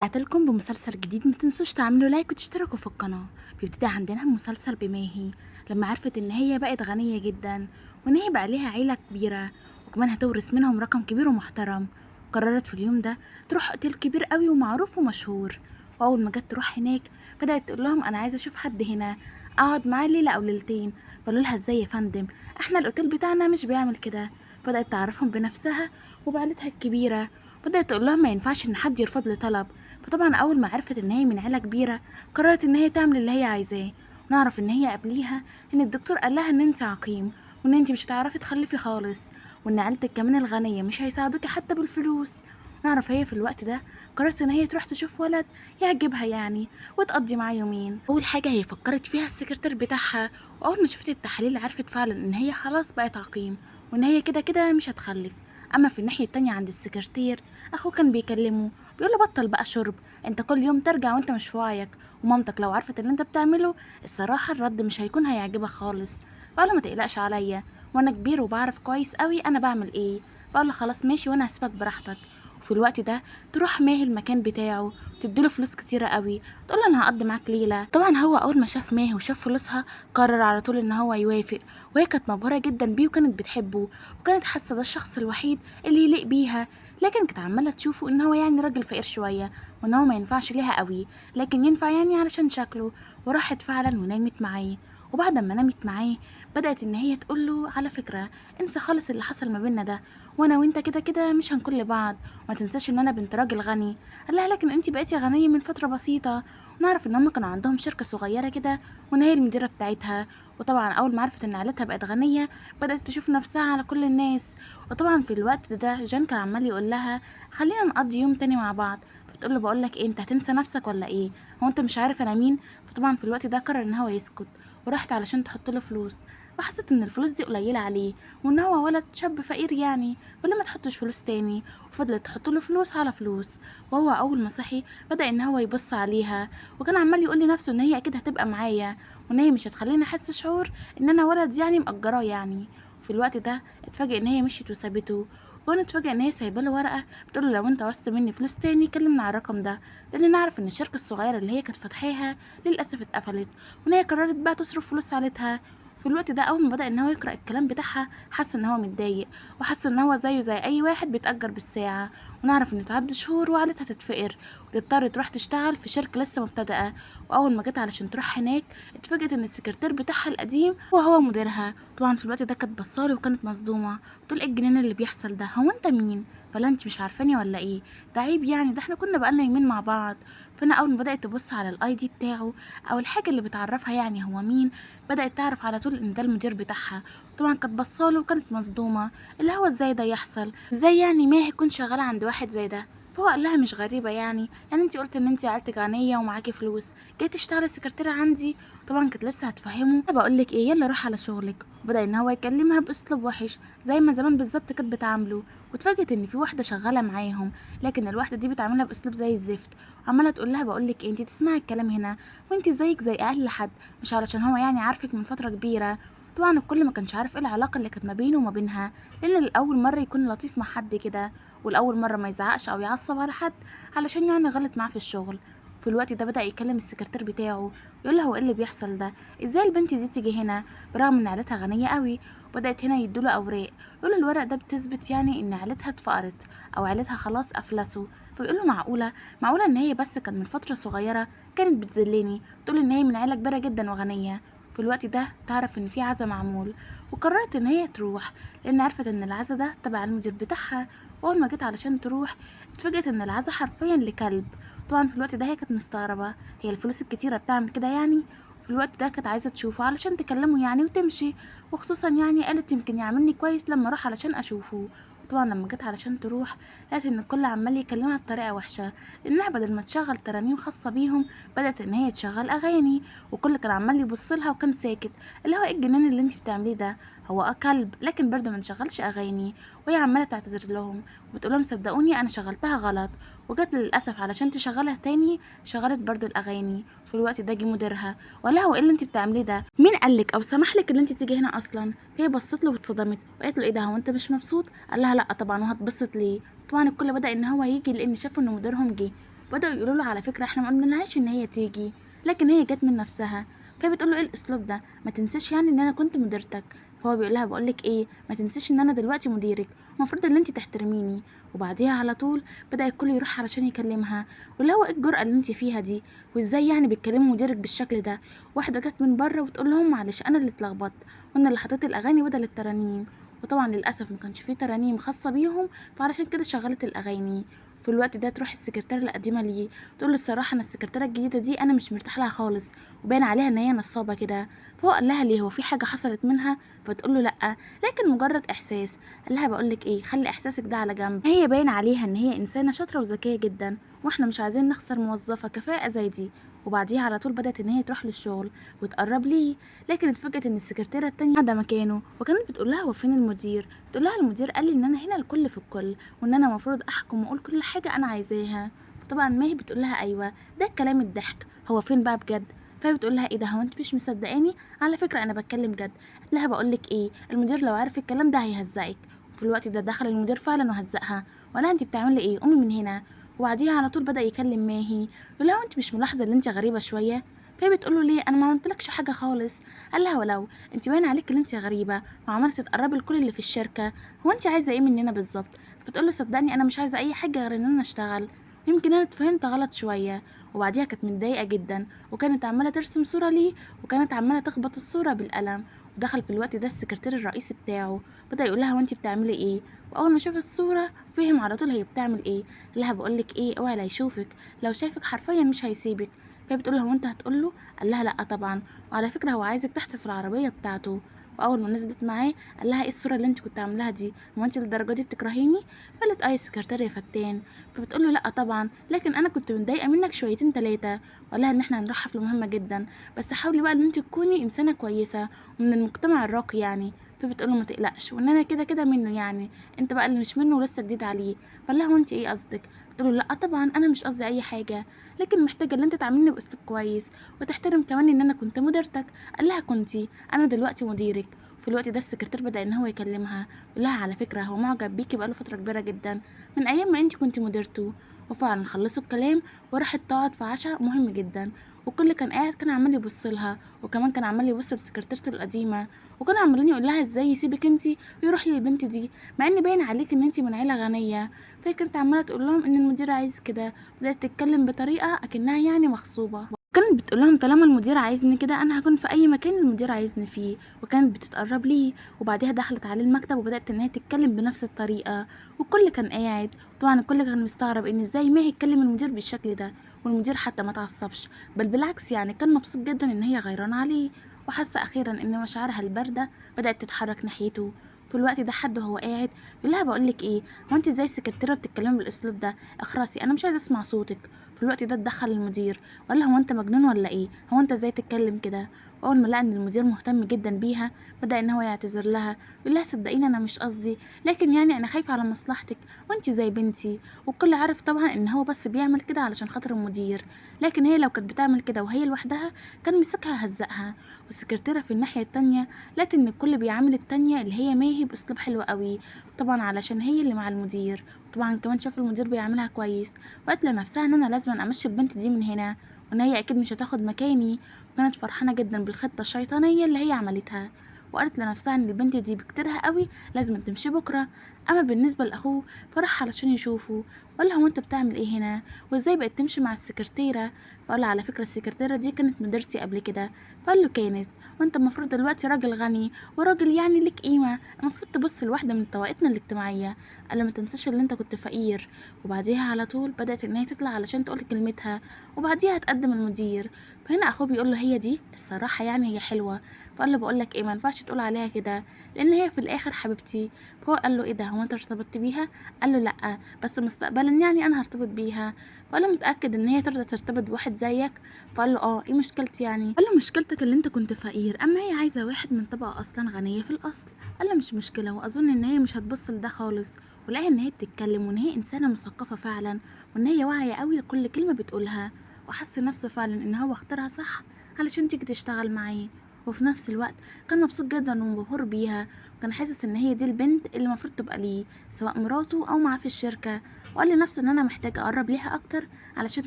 رجعت لكم بمسلسل جديد، ما تنسوش تعملوا لايك وتشتركوا في القناة. بيبتدي عندنا مسلسل بماهي لما عرفت ان هي بقت غنية جدا وان هي بقى ليها عيلة كبيرة وكمان هتورث منهم رقم كبير ومحترم. قررت في اليوم ده تروح اوتيل كبير قوي ومعروف ومشهور، واول ما جت تروح هناك بدأت تقول لهم انا عايزة اشوف حد هنا اقعد معاه ليلة او ليلتين. قالوا لها ازاي يا فندم، احنا الاوتيل بتاعنا مش بيعمل كده. بدأت تعرفهم بنفسها وبعيلتها الكبيرة، بدأت تقول لهم ما ينفعش ان حد يرفض لي طلب. فطبعا اول ما عرفت ان هي من عيله كبيرة قررت ان هي تعمل اللي هي عايزاه. نعرف ان هي قبليها ان الدكتور قال لها ان انت عقيم وان انت مش هتعرفي تخلفي خالص وان عيلتك كمان الغنية مش هيساعدوكي حتى بالفلوس. نعرف هي في الوقت ده قررت ان هي تروح تشوف ولد يعجبها يعني وتقضي معاه يومين. اول حاجة هي فكرت فيها السكرتير بتاعها، واول ما شفت التحاليل عرفت فعلا ان هي خلاص بقت عقيم وان هي كده كده مش هتخلف. اما في الناحية التانية عند السكرتير اخوه كان بيكلمه بيقول له بطل بقى شرب، انت كل يوم ترجع وانت مش في وعيك، ومامتك لو عرفت اللي انت بتعمله الصراحة الرد مش هيكون هيعجبك خالص. فقال له ما تقلقش عليا وانا كبير وبعرف كويس قوي انا بعمل ايه. فقال له خلاص ماشي وانا هسيبك براحتك. وفي الوقت ده تروح ماهي المكان بتاعه وتديله فلوس كتيرة قوي، تقول له انا هقضي معاك ليلة. طبعا هو اول ما شاف ماهي وشاف فلوسها قرر على طول ان هو يوافق، وهي كانت مبهوره جدا بيه وكانت بتحبه وكانت حاسه ده الشخص الوحيد اللي يليق بيها، لكن كانت عماله تشوفه ان هو يعني راجل فقير شوية وان هو ما ينفعش ليها قوي، لكن ينفع يعني علشان شكله. وراحت فعلا ونامت معاه، وبعد ما نامت معاه بدأت ان هي تقول له على فكرة انسى خالص اللي حصل ما بينا ده، وانا وانت كده كده مش هنكون لبعض، وما تنساش ان انا بنت راجل غني. قال لها لكن انت بقيتي غنية من فترة بسيطة. ونعرف ان هم كانوا عندهم شركة صغيرة كده وان هي المديرة بتاعتها. وطبعا اول ما عرفت ان عيلتها بقت غنية بدأت تشوف نفسها على كل الناس. وطبعا في الوقت ده جان كان عمال يقول لها خلينا نقضي يوم تاني مع بعض. بتقول له بقول لك ايه، انت هتنسى نفسك ولا ايه، هو انت مش عارف انا مين؟ فطبعا في الوقت ده قرر ان هو يسكت، وراحت علشان تحط له فلوس، وحست ان الفلوس دي قليله عليه وان هو ولد شاب فقير يعني، فليه ما تحطش فلوس تاني؟ وفضلت تحط له فلوس على فلوس. وهو اول ما صحي بدا ان هو يبص عليها، وكان عمال يقول لنفسه ان هي اكيد هتبقى معايا وان هي مش هتخليني احس شعور ان انا ولد يعني مأجراه يعني. في الوقت ده اتفاجئ ان هي مشيت وسابته، وانا اتفاجئ ان هي سايبه له ورقة بتقول له لو انت عوزت مني فلوس تاني كلمنا على الرقم ده، لان نعرف ان الشركة الصغيرة اللي هي كانت فاتحاها للاسف اتقفلت وان هي قررت بقى تصرف فلوس عيلتها. في الوقت ده اول ما بدا ان هو يقرا الكلام بتاعها حس ان هو متضايق، وحس ان هو زيه زي اي واحد بيتاجر بالساعة. ونعرف ان تعدي شهور وعيلتها تتفقر وتضطر تروح تشتغل في شركة لسه مبتدئة. واول ما جت علشان تروح هناك اتفاجئت ان السكرتير بتاعها القديم وهو مديرها. طبعا في الوقت ده كانت بصاله وكانت مصدومة، تقول ايه الجنان اللي بيحصل ده، هو انت مين؟ ولا انت مش عارفاني ولا ايه؟ ده عيب يعني، ده احنا كنا بقالنا يومين مع بعض. فانا اول ما بدات تبص على ال ID بتاعه او الحاجة اللي بتعرفها يعني هو مين، بدات تعرف على طول ان ده المدير بتاعها. طبعا كانت بصاله وكانت مصدومة، اللي هو ازاي ده يحصل، ازاي يعني ما هيكون شغالة عند واحد زي ده؟ فهو قال لها مش غريبة يعني، يعني انت قلت ان انت عيلتك غنية ومعاكي فلوس، جاي تشتغلي سكرتيره عندي. طبعا كانت لسه هتفهمه بقول لك ايه، يلا روح على شغلك. وبدا ان هو يكلمها باسلوب وحش زي ما زمان بالظبط كانت بتعامله. واتفاجئت ان في واحدة شغالة معاهم، لكن الواحدة دي بتعاملها باسلوب زي الزفت، وعماله تقول لها بقول لك ايه، انت تسمعي الكلام هنا وانت زيك زي اقل حد، مش علشان هو يعني عارفك من فترة كبيرة. طبعا الكل ما كانش عارف ايه العلاقة اللي كانت ما بينه وما بينها، لان الاول مرة يكون لطيف مع حد كده، والاول مرة ما يزعقش او يعصب على حد علشان يعني غلط معاه في الشغل. في الوقت ده بدأ يكلم السكرتير بتاعه يقول له هو ايه اللي بيحصل ده، ازاي البنت دي تيجي هنا برغم ان عيلتها غنية قوي. بدأت هنا يدوله اوراق، يقول له الورق ده بتثبت يعني ان عيلتها اتفقرت او عيلتها خلاص افلسوا. فبيقول له معقولة، معقولة ان هي بس كان من فترة صغيرة كانت بتذلني تقول ان هي من عيله كبيرة جدا وغنيه. في الوقت ده تعرف ان في عزا معمول، وقررت ان هي تروح لان عرفت ان العزا ده تبع المدير بتاعها. واول ما جت علشان تروح اتفاجئت ان العزا حرفيا لكلب. طبعا في الوقت ده هي كانت مستغربه، هي الفلوس الكتيرة بتعمل كده يعني؟ في الوقت ده كانت عايزه تشوفه علشان تكلمه يعني وتمشي، وخصوصا يعني قالت يمكن يعملني كويس لما اروح علشان اشوفه. طبعا لما جت علشان تروح لقت ان الكل عمال يكلمها بطريقة وحشة، لانها بدل ما تشغل ترانيم خاصة بيهم بدات ان هي تشغل اغاني، وكل كان عمال يبص لها وكان ساكت، اللي هو ايه الجنان اللي انت بتعمليه ده، هو اه كلب لكن برضه ما نشغلش اغاني. وهي عماله تعتذر لهم وبتقول لهم صدقوني انا شغلتها غلط، وجت للاسف علشان تشغلها تاني شغلت برضه الاغاني. في الوقت ده جه مديرها وقال لها هو ايه اللي انت بتعمليه ده، مين قالك او سمح لك ان انت تيجي هنا اصلا؟ فهي بصت له واتصدمت وقالت له ايه ده، هو انت مش مبسوط؟ قال لها لا طبعا، وهتبسط ليه؟ طبعا الكل بدأ ان هو يجي لان شافوا ان مديرهم جه. بدأوا يقولوا له على فكرة احنا ما قلنالهاش ان هي تيجي، لكن هي جت من نفسها. فهي بتقول له ايه الاسلوب ده، ما تنساش يعني ان انا كنت مديرتك. فهو بيقول لها بقول لك ايه، ما تنسيش ان انا دلوقتي مديرك، المفروض ان انت تحترميني. وبعديها على طول بدا الكل يروح علشان يكلمها، واللي هو ايه الجرأة اللي انت فيها دي، وازاي يعني بتكلمي مديرك بالشكل ده. واحدة جت من بره وتقول لهم معلش انا اللي اتلخبطت، وانا اللي حطيت الاغاني بدل الترانيم، وطبعا للاسف ما كانش فيه ترانيم خاصة بيهم، فعلشان كده شغلت الاغاني. في الوقت ده تروح السكرتيرة القديمة ليه تقول له الصراحة انا السكرتيرة الجديدة دي انا مش مرتاح لها خالص، وباين عليها ان هي نصابه كده. فهو قال لها ليه، هو في حاجة حصلت منها؟ فتقول له لا، لكن مجرد احساس. قال لها بقول لك ايه، خلي احساسك ده على جنب، هي باين عليها ان هي انسانه شاطرة وذكيه جدا، واحنا مش عايزين نخسر موظفة كفاءة زي دي. وبعديها على طول بدات ان هي تروح للشغل وتقرب ليه، لكن اتفاجئت ان السكرتيره التانية قاعدة مكانه، وكانت بتقول لها هو فين المدير؟ بتقول لها المدير قال لي ان انا هنا الكل في الكل، وان انا المفروض احكم واقول كل حاجة انا عايزاها. طبعا ماهي بتقول لها ايوه ده الكلام الضحك، هو فين بقى بجد؟ فهي بتقول لها ايه ده، هو انت مش مصدقاني؟ على فكرة انا بتكلم جد. قالت لها بقول لك ايه، المدير لو عرف الكلام ده هيهزقك. وفي الوقت ده دخل المدير فعلا وهزقها، ولا انت بتعملي ايه، قومي من هنا. وبعديها على طول بدا يكلم ماهي، يقول لها انت مش ملاحظة ان انت غريبة شوية؟ فهي بتقول له ليه، انا ما عملتلكش حاجة خالص. قال لها ولو انت باين عليك ان انت غريبة وعماله تتقربي لكل اللي في الشركة، هو انت عايزه ايه مننا بالظبط؟ فبتقول له صدقني انا مش عايزه اي حاجة غير ان انا اشتغل، يمكن انا اتفهمت غلط شوية. وبعديها كانت متضايقة جدا، وكانت عماله ترسم صوره ليه، وكانت عماله تخبط الصورة بالقلم. ودخل في الوقت ده السكرتير الرئيسي بتاعه، بدا يقول لها وانت بتعملي ايه؟ واول ما شاف الصورة فهم على طول هي بتعمل ايه. قال لها بقول لك ايه، اوعي لا يشوفك، لو شافك حرفيا مش هيسيبك. فهي بتقول له هو انت هتقول له؟ قال لها لا طبعا، وعلى فكرة هو عايزك تحت في العربية بتاعته. واول ما نزلت معاه قال لها ايه الصورة اللي انت كنت عاملاها دي، هو انت للدرجة دي بتكرهيني؟ قالت اه يا سكرتير يا فتان. فبتقول له لا طبعا، لكن انا كنت متضايقة منك شويتين ثلاثة. وقال لها ان احنا هنروح حفلة مهمة جدا، بس حاولي بقى ان انت تكوني انسانه كويسة ومن المجتمع الراقي يعني. فبتقول له ما تقلقش، وان انا كده كده منه يعني، انت بقى اللي مش منه ولسه جديد عليه. فقال لها هو انت ايه قصدك؟ بتقول له لا طبعا انا مش قصدي اي حاجة، لكن محتاجه ان انت تعاملني باسلوب كويس وتحترم كمان ان انا كنت مديرتك. قال لها كنتي، انا دلوقتي مديرك. في الوقت ده السكرتير بدا ان هو يكلمها، يقول لها على فكرة هو معجب بيكي بقاله فترة كبيرة جدا من ايام ما انت كنت مديرته. وفعلا خلصوا الكلام وراحت تقعد في عشاء مهم جدا، والكل كان قاعد كان عمال يبص لها، وكمان كان عمال يبص لسكرتيرته القديمة، وكانوا عمالين يقول لها ازاي يسيبك انت ويروح للبنت دي مع ان باين عليك ان انت من عيله غنية. فهي كانت عماله تقول لهم ان المدير عايز كده، بدات تتكلم بطريقة اكنها يعني مغصوبه. كانت بتقول لهم طالما المدير عايزني كده انا هكون في اي مكان المدير عايزني فيه، وكانت بتتقرب ليه. وبعديها دخلت عليه المكتب وبدات ان هي تتكلم بنفس الطريقة، والكل كان قاعد. طبعا الكل كان مستغرب ان ازاي ماهي تكلم المدير بالشكل ده، والمدير حتى ما تعصبش، بل بالعكس يعني كان مبسوط جدا ان هي غيرانه عليه، وحس اخيرا ان مشاعرها البارده بدات تتحرك ناحيته. في الوقت ده حد وهو قاعد بيقول لها بقول لك ايه، هو انت ازاي السكرتيره بتتكلمي بالاسلوب ده؟ اخرسي انا مش عايزه اسمع صوتك. في الوقت ده اتدخل المدير وقال لها هو انت مجنون ولا ايه، هو انت ازاي تتكلم كده؟ واول ما لقى ان المدير مهتم جدا بيها بدا ان هو يعتذر لها، يقول لها صدقيني انا مش قصدي، لكن يعني انا خايفة على مصلحتك وانت زي بنتي. والكل عارف طبعا ان هو بس بيعمل كده علشان خاطر المدير، لكن هي لو كانت بتعمل كده وهي لوحدها كان مسكها هزقها. والسكرتيره في الناحية التانية لقت ان الكل بيعامل التانية اللي هي ماهي باسلوب حلو قوي، طبعا علشان هي اللي مع المدير، طبعا كمان شاف المدير بيعاملها كويس، وقالت لنفسها ان انا لازم امشي البنت دي من هنا، وان هي اكيد مش هتاخد مكاني. وكانت فرحانة جدا بالخطة الشيطانية اللي هي عملتها، وقالت لنفسها ان البنت دي بكتيرها قوي لازم تمشي بكره. اما بالنسبة لاخوه فراح علشان يشوفه، وقال له هو انت بتعمل ايه هنا، وازاي بقت تمشي مع السكرتيره؟ فقال له على فكرة السكرتيره دي كانت مديرتي قبل كده. فقال له كانت، وانت المفروض دلوقتي راجل غني وراجل يعني ليك قيمة، المفروض تبص لواحدة من طبقتنا الاجتماعية. قال له ما تنساش ان انت كنت فقير. وبعديها على طول بدات ان هي تطلع علشان تقول كلمتها، وبعديها تقدم المدير. فهنا اخوه بيقول له هي دي الصراحة يعني هي حلوة. فقال له بقول لك ايه، ما ينفعش تقول عليها كده لان هي في الاخر حبيبتي. فهو قال له ايه ده، هو انت ارتبطت بيها؟ قال له لا، بس مستقبلا يعني انا هرتبط بيها. فقال له متاكد ان هي ترضى ترتبط بواحد زيك؟ فقال له اه، ايه مشكلتي يعني؟ قال له مشكلتك اللي انت كنت فقير، اما هي عايزه واحد من طبقه اصلا غنية في الاصل. قال له مش مشكلة، واظن ان هي مش هتبص لده خالص. ولقاها ان هي بتتكلم وان هي انسانه مثقفة فعلا، وان هي واعية قوي لكل كلمة بتقولها، وحس نفسه فعلا ان هو اختارها صح علشان تيجي تشتغل معاه. وفي نفس الوقت كان مبسوط جدا ومبهور بيها، وكان حاسس ان هي دي البنت اللي المفروض تبقى ليه، سواء مراته او معاه في الشركة. وقال لنفسه ان انا محتاج اقرب ليها اكتر علشان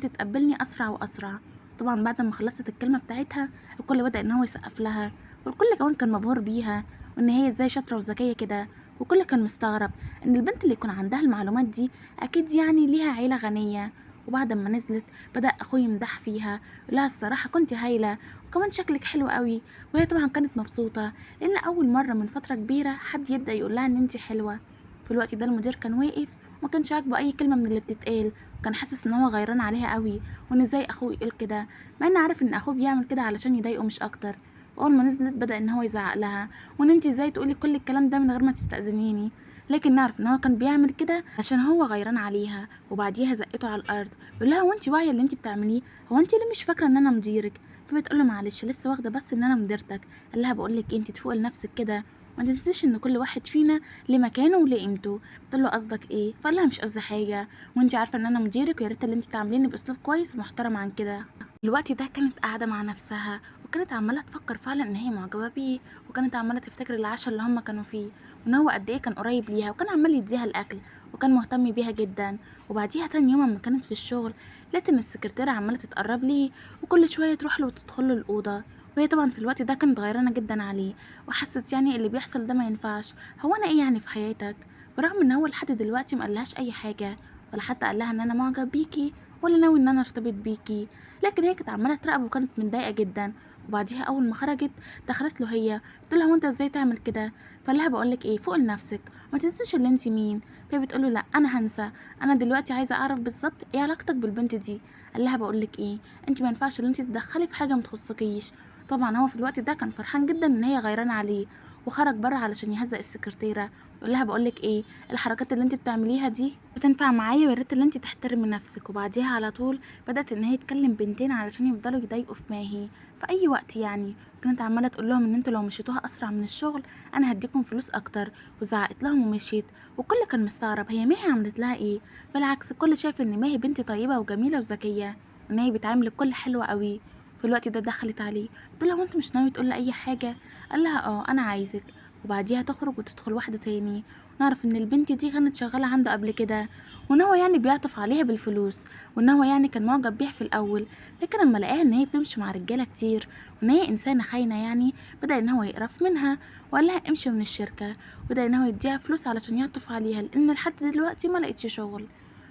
تتقبلني اسرع واسرع. طبعا بعد ما خلصت الكلمة بتاعتها الكل بدأ ان هو يسقف لها، والكل كمان كان مبهور بيها وان هي ازاي شاطرة وذكيه كده، والكل كان مستغرب ان البنت اللي يكون عندها المعلومات دي اكيد يعني ليها عيله غنية. وبعد ما نزلت بدأ اخوه يمدح فيها، يقول لها الصراحة كنت هايلة وكمان شكلك حلو قوي. وهي طبعا كانت مبسوطة لان اول مرة من فترة كبيرة حد يبدأ يقول لها ان انت حلوة. في الوقت ده المدير كان واقف وما كانش عاجبه اي كلمة من اللي بتتقال، وكان حاسس ان هو غيران عليها قوي وان ازاي اخوه يقول كده، مع ان عارف ان اخوه بيعمل كده علشان يضايقه مش اكتر. واول ما نزلت بدأ ان هو يزعق لها، وان انت ازاي تقولي كل الكلام ده من غير ما تستأذنيني. لكن نعرف ان هو كان بيعمل كده عشان هو غيران عليها. وبعديها زقته على الارض، بيقول لها هو انت واعية اللي انت بتعمليه؟ هو انت ليه مش فاكره ان انا مديرك؟ فبتقول له معلش لسه واخده بس ان انا مديرتك. قال لها بقول لك انت تفوقي لنفسك كده، وما تنسيش ان كل واحد فينا ليه مكانه وليه قيمته. بتقول له قصدك ايه؟ فقال لها مش قصدي حاجة، وانت عارفه ان انا مديرك، ويا ريت اللي انت تعامليني باسلوب كويس ومحترم عن كده. الوقت ده كانت قاعدة مع نفسها، وكانت عماله تفكر فعلا ان هي معجبه بيه، وكانت عماله تفتكر العشاء اللي هم كانوا فيه، وان هو قد ايه كان قريب ليها وكان عمال يديها الاكل وكان مهتم بيها جدا. وبعديها تاني يوم لما كانت في الشغل لقيت ان السكرتيره عماله تتقرب ليه وكل شوية تروح له وتدخل له الاوضة، وهي طبعا في الوقت ده كانت غيرانه جدا عليه، وحست يعني اللي بيحصل ده ما ينفعش، هو انا ايه يعني في حياتك؟ برغم ان هو لحد دلوقتي ما قالهاش اي حاجة، ولا حتى قال لها ان انا معجب بيكي ولا ناوي ان انا ارتبط بيكي، لكن هي كانت عماله تراقبه وكانت متضايقة جدا. وبعديها اول ما خرجت دخلت له هي، بتقول لها هو انت ازاي تعمل كده؟ فقال لها بقول لك ايه، فوق لنفسك ما تنسيش اللي انت مين. فهي بتقول له لا انا هنسى، انا دلوقتي عايزه اعرف بالظبط ايه علاقتك بالبنت دي. قال لها بقول لك ايه، انت ما ينفعش ان انت تتدخلي في حاجة ما تخصكيش. طبعا هو في الوقت ده كان فرحان جدا ان هي غيرانه عليه، وخرج بره علشان يهزق السكرتيره ويقول لها بقول لك ايه، الحركات اللي انت بتعمليها دي بتنفع معايا، ويا ريت اللي انت تحترمي نفسك. وبعديها على طول بدات ان هي تكلم بنتين علشان يفضلوا يضايقوا في ماهي في اي وقت يعني، كانت عماله تقول لهم ان انتوا لو مشيتوها اسرع من الشغل انا هديكم فلوس اكتر، وزعقت لهم ومشيت. والكل كان مستغرب هي ماهي عملت لها ايه، بالعكس الكل شايف ان ماهي بنت طيبة وجميلة وذكيه، وان هي بتعامل الكل حلوة قوي. في الوقت ده دخلت عليه بتقول له هو انت مش ناوي تقول اي حاجة؟ قال لها اه انا عايزك. وبعديها تخرج وتدخل واحدة تاني، نعرف ان البنت دي كانت شغالة عنده قبل كده، وان هو يعني بيعطف عليها بالفلوس، وان هو يعني كان معجب بيها في الاول، لكن لما لقاها ان هي بتمشي مع رجاله كتير وان هي انسانه خاينه يعني بدا ان هو يقرف منها، وقال لها امشي من الشركة، وبدا ان هو يديها فلوس علشان يعطف عليها لان لحد دلوقتي ما لقيتش شغل.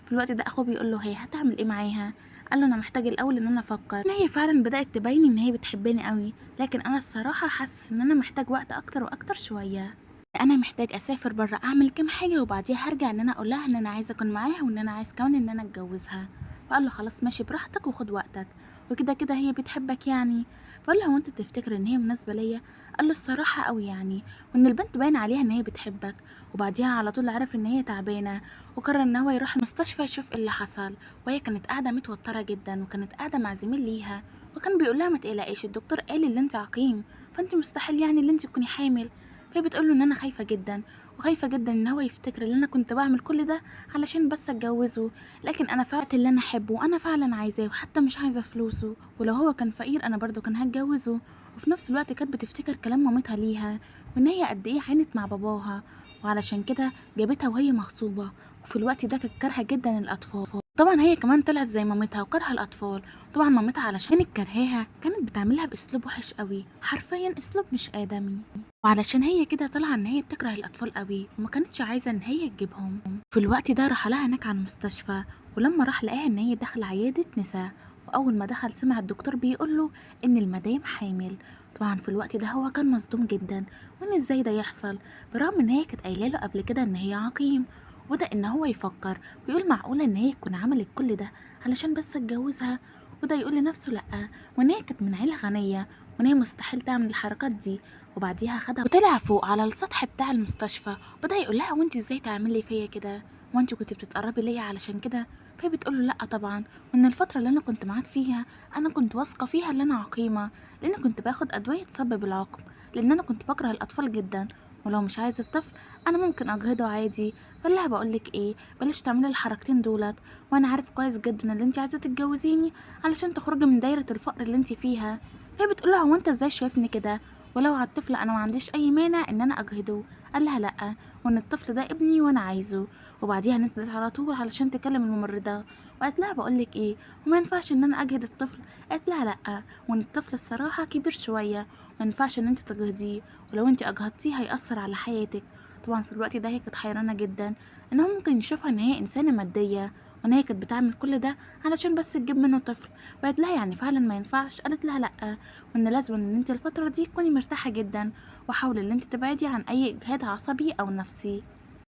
في الوقت ده اخوه بيقول له هي هتعمل ايه معاها؟ قال له انا محتاج الاول ان انا افكر، ان هي فعلا بدات تبين ان هي بتحبني قوي، لكن انا الصراحة حاسس ان انا محتاج وقت اكتر واكتر شوية، انا محتاج اسافر بره اعمل كام حاجة وبعديها هرجع ان انا اقول لها ان انا عايزه اكون معاها وان انا عايز كمان ان انا اتجوزها. فقال له خلاص ماشي براحتك وخد وقتك، وكده كده هي بتحبك يعني. فقال له هو انت تفتكر ان هي مناسبة ليا؟ قال له الصراحة قوي يعني، وان البنت باين عليها ان هي بتحبك. وبعديها على طول عرف ان هي تعبانة، وقرر ان هو يروح المستشفى يشوف ايه اللي حصل. وهي كانت قاعدة متوترة جدا، وكانت قاعدة مع زميل ليها، وكان بيقول لها ما تقلقيش الدكتور قال اللي انت عقيم، فانت مستحيل يعني اللي انت تكوني حامل. فهي بتقول له ان انا خايفة جدا، وخايفة جدا ان هو يفتكر ان انا كنت بعمل كل ده علشان بس اتجوزه، لكن انا فعلت اللي انا احبه وانا فعلا عايزاه، وحتى مش عايزه فلوسه، ولو هو كان فقير انا برضو كان هتجوزه. وفي نفس الوقت كانت بتفتكر كلام مامتها ليها، وان هي قد ايه عانت مع باباها، وعلشان كده جابتها وهي مغصوبه. وفي الوقت ده كانت كارهه جدا الاطفال، طبعا هي كمان طلعت زي مامتها وكارهه الاطفال. طبعا مامتها علشان كرهاها كانت بتعملها باسلوب وحش قوي، حرفيا اسلوب مش ادمي، وعلشان هي كده طالعه ان هي بتكره الاطفال قوي وما كانتش عايزه ان هي تجيبهم. في الوقت ده راح لها هناك على المستشفى، ولما راح لقاها ان هي داخله عيادة نساء، واول ما دخل سمع الدكتور بيقول له ان المدام حامل. طبعا في الوقت ده هو كان مصدوم جدا، وان ازاي ده يحصل برغم ان هي كانت قايله له قبل كده ان هي عقيم. وبدا ان هو يفكر ويقول معقولة ان هي تكون عملت كل ده علشان بس اتجوزها؟ وده يقول لنفسه لا، وان هي كانت من عيله غنية وان هي مستحيل تعمل الحركات دي. وبعديها خدها وطلع فوق على السطح بتاع المستشفى، وبدا يقول لها وانت ازاي تعملي فيا كده؟ وانت كنت بتتقربي ليا علشان كده؟ فهي بتقول له لا طبعا، وان الفترة اللي انا كنت معاك فيها انا كنت واثقة فيها ان انا عقيمة، لان كنت باخد ادوية تسبب العقم، لان انا كنت بكره الاطفال جدا، ولو مش عايزه الطفل انا ممكن اجهضه عادي. فقال لها بقولك ايه، بلاش تعملي الحركتين دولت، وانا عارف كويس جدا ان انت عايزه تتجوزيني علشان تخرجي من دايرة الفقر اللي انت فيها. فهي بتقول لها هو انت ازاي شايفني كده؟ ولو على الطفل انا ما عنديش اي مانع ان انا اجهضه قال لها لا، وان الطفل ده ابني وانا عايزه. وبعديها نزلت على طول علشان تكلم الممرضة وقالت لها بقولك ايه، وما ينفعش ان انا اجهد الطفل؟ قالت لها لا، وان الطفل الصراحة كبير شوية، ما ينفعش ان انت تجهديه، ولو انت اجهضتيه هيأثر على حياتك. طبعا في الوقت ده هي كانت حيرانه جدا ان هو ممكن يشوفها ان هي انسانه مادية، وان هي كانت بتعمل كل ده علشان بس تجيب منه طفل. وقالت لها يعني فعلا ما ينفعش؟ قالت لها لا، وان لازم ان انت الفترة دي تكوني مرتاحة جدا، وحاولي ان انت تبعدي عن اي اجهاد عصبي او نفسي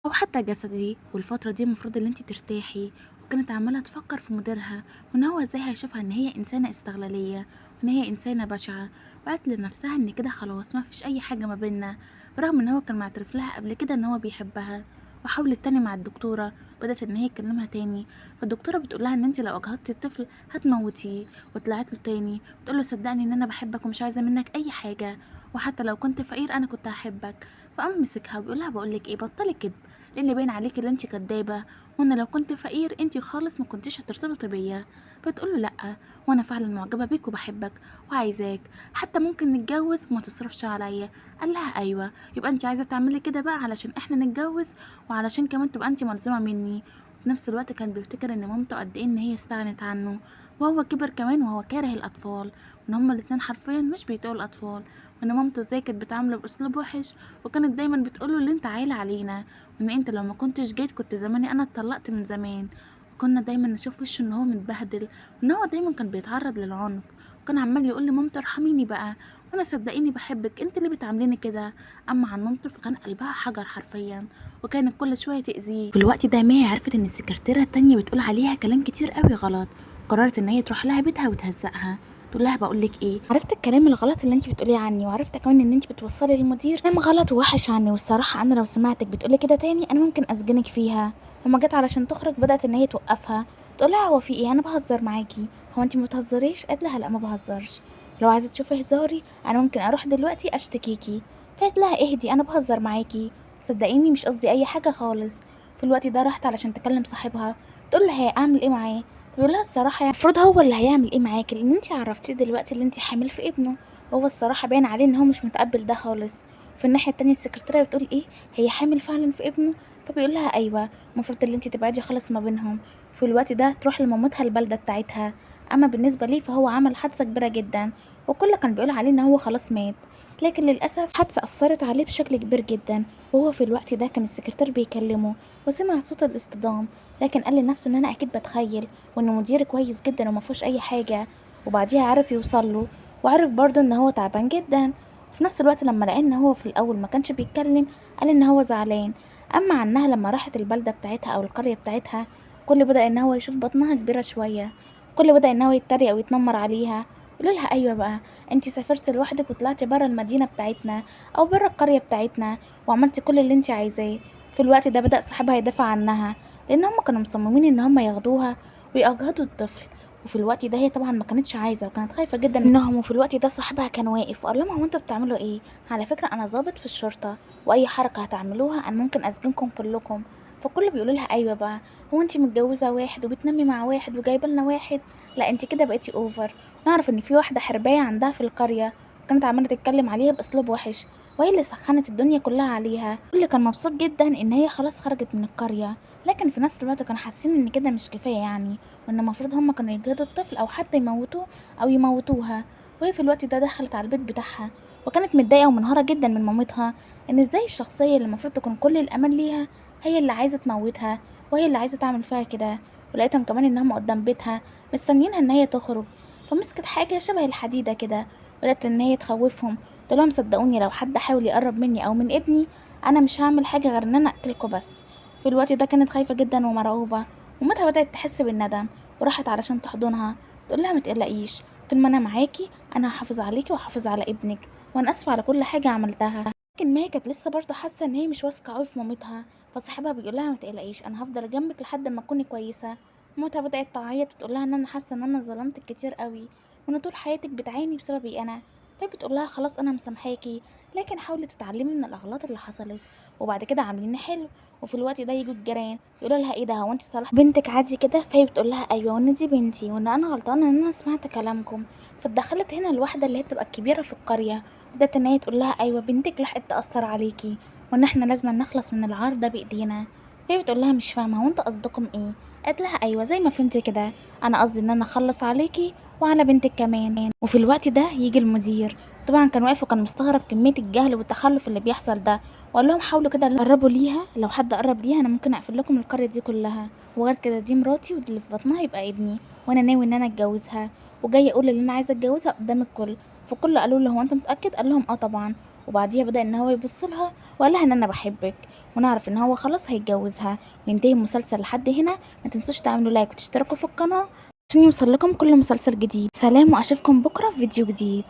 او حتى جسدي، والفترة دي المفروض ان انت ترتاحي. وكانت عماله تفكر في مديرها وان هو ازاي هيشوفها ان هي انسانه استغلاليه وان هي انسانه بشعة، وقالت لنفسها ان كده خلاص ما فيش اي حاجة ما بينا، برغم ان هو كان معترف لها قبل كده ان هو بيحبها. وحاولت تاني مع الدكتورة، بدات ان هي تكلمها تاني، فالدكتوره بتقول لها ان انت لو اجهضتي الطفل هتموتيه. وطلعت له تاني بتقول له صدقني ان انا بحبك ومش عايزه منك اي حاجة، وحتى لو كنت فقير انا كنت هحبك. فقام مسكها وبيقول لها بقول لك ايه، بطلي كدب، لان باين عليك ان انت كدابه، وانا لو كنت فقير انت خالص ما كنتيش هترتبطي بيا. بتقول له لا، وانا فعلا معجبه بيك وبحبك وعايزاك، حتى ممكن نتجوز وما تصرفش عليا. قال لها ايوه، يبقى انت عايزه تعملي كده بقى علشان احنا نتجوز، وعلشان كمان تبقى انت ملزمة مني. وفي نفس الوقت كان بيفتكر ان مامته قد ايه ان هي استغنت عنه، وهو كبر كمان وهو كاره الاطفال، وان هما الاتنين حرفيا مش بيطيقوا الاطفال، وان مامته ازاي كانت بتعامله باسلوب وحش، وكانت دايما بتقوله اللي انت عايله علينا، وان انت لو ما كنتش جيت كنت زماني انا اتطلقت من زمان. وكنا دايما نشوف وشه ان هو متبهدل، وان هو دايما كان بيتعرض للعنف، وكان عمال يقول لمامته ارحميني بقى، وانا صدقيني بحبك، انت اللي بتعامليني كده. اما عن مامته فكان قلبها حجر حرفيا، وكانت كل شوية تاذيه. في الوقت ده ماهي عرفت ان السكرتيره التانية بتقول عليها كلام كتير قوي غلط، قررت ان هي تروح لها بيتها وتهزقها. تقول لها بقول لك ايه، عرفت الكلام الغلط اللي انت بتقوليه عني، وعرفت كمان ان انت بتوصلي للمدير كلام غلط ووحش عني، والصراحة انا لو سمعتك بتقولي كده تاني انا ممكن اسجنك فيها. وما جت علشان تخرج بدات ان هي توقفها، تقول لها هو في ايه، انا بهزر معاكي، هو انت ما بتهزريش؟ قالت لها لا ما بهزرش، لو عايزه تشوفي هزاري انا ممكن اروح دلوقتي اشتكيكي. فقالت لها اهدي انا بهزر معاكي، صدقيني مش قصدي اي حاجة خالص. في الوقت ده راحت علشان تكلم صاحبها، تقول لها اعمل ايه معاه؟ بيقول لها الصراحة يعني المفروض هو اللي هيعمل ايه معاكي، لان انت عرفتيه دلوقتي اللي انت حامل في ابنه، وهو الصراحة باين عليه ان هو مش متقبل ده خالص. في الناحية التانية السكرتيره بتقول ايه، هي حامل فعلا في ابنه؟ فبيقول لها ايوه، المفروض اللي انت تبعدي خالص ما بينهم. في الوقت ده تروح لمامتها البلدة بتاعتها. اما بالنسبة ليه فهو عمل حادثه كبيرة جدا، وكل كان بيقول عليه ان هو خلاص مات، لكن للاسف حادثه اثرت عليه بشكل كبير جدا. وهو في الوقت ده كان السكرتير بيكلمه وسمع صوت الاصطدام، لكن قال لنفسه ان انا اكيد بتخيل، وان مديري كويس جدا وما فيهوش اي حاجة. وبعديها عرف يوصل له، وعرف برضه ان هو تعبان جدا. وفي نفس الوقت لما لقى ان هو في الاول ما كانش بيتكلم قال ان هو زعلان. اما عنها لما راحت البلدة بتاعتها او القرية بتاعتها، كل بدا ان هو يشوف بطنها كبيرة شوية، كل بدا ان هو يتريق ويتنمر عليها، يقول لها ايوه بقى انت سافرتي لوحدك وطلعتي بره المدينة بتاعتنا او بره القرية بتاعتنا وعملتي كل اللي انت عايزاه. في الوقت ده بدا صاحبها يدافع عنها، لان هم كانوا مصممين ان هم ياخدوها ويأجهضوا الطفل. وفي الوقت ده هي طبعا ما كانتش عايزه وكانت خايفة جدا منهم. وفي الوقت ده صاحبها كان واقف وقال لهم هو انتوا بتعملوا ايه؟ على فكرة انا ضابط في الشرطة، واي حركة هتعملوها انا ممكن اسجنكم كلكم. فكل بيقولوا لها ايوه بقى، هو انت متجوزة واحد وبتنامي مع واحد وجايبه لنا واحد؟ لا انت كده بقيتي over. نعرف ان في واحدة حربايه عندها في القرية كانت عماله تتكلم عليها باسلوب وحش، وهي اللي سخنت الدنيا كلها عليها. الكل كان مبسوط جدا ان هي خلاص خرجت من القرية، لكن في نفس الوقت كانوا حاسين ان كده مش كفاية يعني، وان المفروض هم كانوا يجهضوا الطفل او حتى يموتوه او يموتوها. وهي في الوقت ده دخلت على البيت بتاعها، وكانت متضايقة ومنهاره جدا من مامتها، ان ازاي الشخصية اللي المفروض تكون كل الامان ليها هي اللي عايزه تموتها وهي اللي عايزه تعمل فيها كده. ولقيتهم كمان ان هم قدام بيتها مستنيينها ان هي تخرج، فمسكت حاجة شبه الحديدة كده بدات ان هي تخوفهم، قلت لهم صدقوني لو حد حاول يقرب مني او من ابني انا مش هعمل حاجة غير ان انا اقتلكوا بس. في الوقت ده كانت خايفة جدا ومرعوبه، ومامتها بدات تحس بالندم وراحت علشان تحضنها، تقول لها ما تقلقيش طول ما انا معاكي انا هحافظ عليكي وهحافظ على ابنك، وانا اسفه على كل حاجة عملتها. لكن ماهي كانت لسه برضه حاسه ان هي مش واثقة قوي في مامتها، فصاحبها بيقول لها ما تقلقيش انا هفضل جنبك لحد ما تكوني كويسة. مامتها بدات تعيط وتقول لها ان انا حاسه ان انا ظلمتك كتير قوي، وان طول حياتك بتعاني بسببي انا. فهي بتقول لها خلاص انا مسامحاكي، لكن حاولي تتعلمي من الاغلاط اللي حصلت وبعد كده عاملين حلو. وفي الوقت ده يجوا الجيران يقولوا لها ايه ده، هو انت صالحه بنتك عادي كده؟ فهي بتقول لها ايوه، وان دي بنتي وان انا غلطانة ان انا سمعت كلامكم. فاتدخلت هنا الواحدة اللي هي بتبقى الكبيرة في القرية، بدات ان هي تقول لها ايوه بنتك لحقت تاثر عليكي، وان احنا لازم نخلص من العار ده بايدينا. فهي بتقول لها مش فاهمه، وانت قصدكم ايه؟ قالت لها ايوه زي ما فهمتي كده، انا قصدي ان انا اخلص عليكي وعلى بنتك كمان. وفي الوقت ده يجي المدير، طبعا كان واقف وكان مستغرب كمية الجهل والتخلف اللي بيحصل ده، وقال لهم حاولوا كده قربوا ليها، لو حد قرب ليها انا ممكن اقفل لكم القرية دي كلها، وغير كده دي مراتي ودي اللي في بطنها يبقى ابني، وانا ناوي ان انا اتجوزها، وجاي اقول اللي انا عايزه اتجوزها قدام الكل. فكله قالوا له هو انت متاكد؟ قال لهم اه طبعا. وبعديها بدا ان هو يبص لها وقال لها ان انا بحبك، ونعرف ان هو خلاص هيتجوزها. وينتهي المسلسل لحد هنا. ما تنسوش تعملوا لايك وتشتركوا في القناة عشان يوصل لكم كل مسلسل جديد. سلام، واشوفكم بكره في فيديو جديد.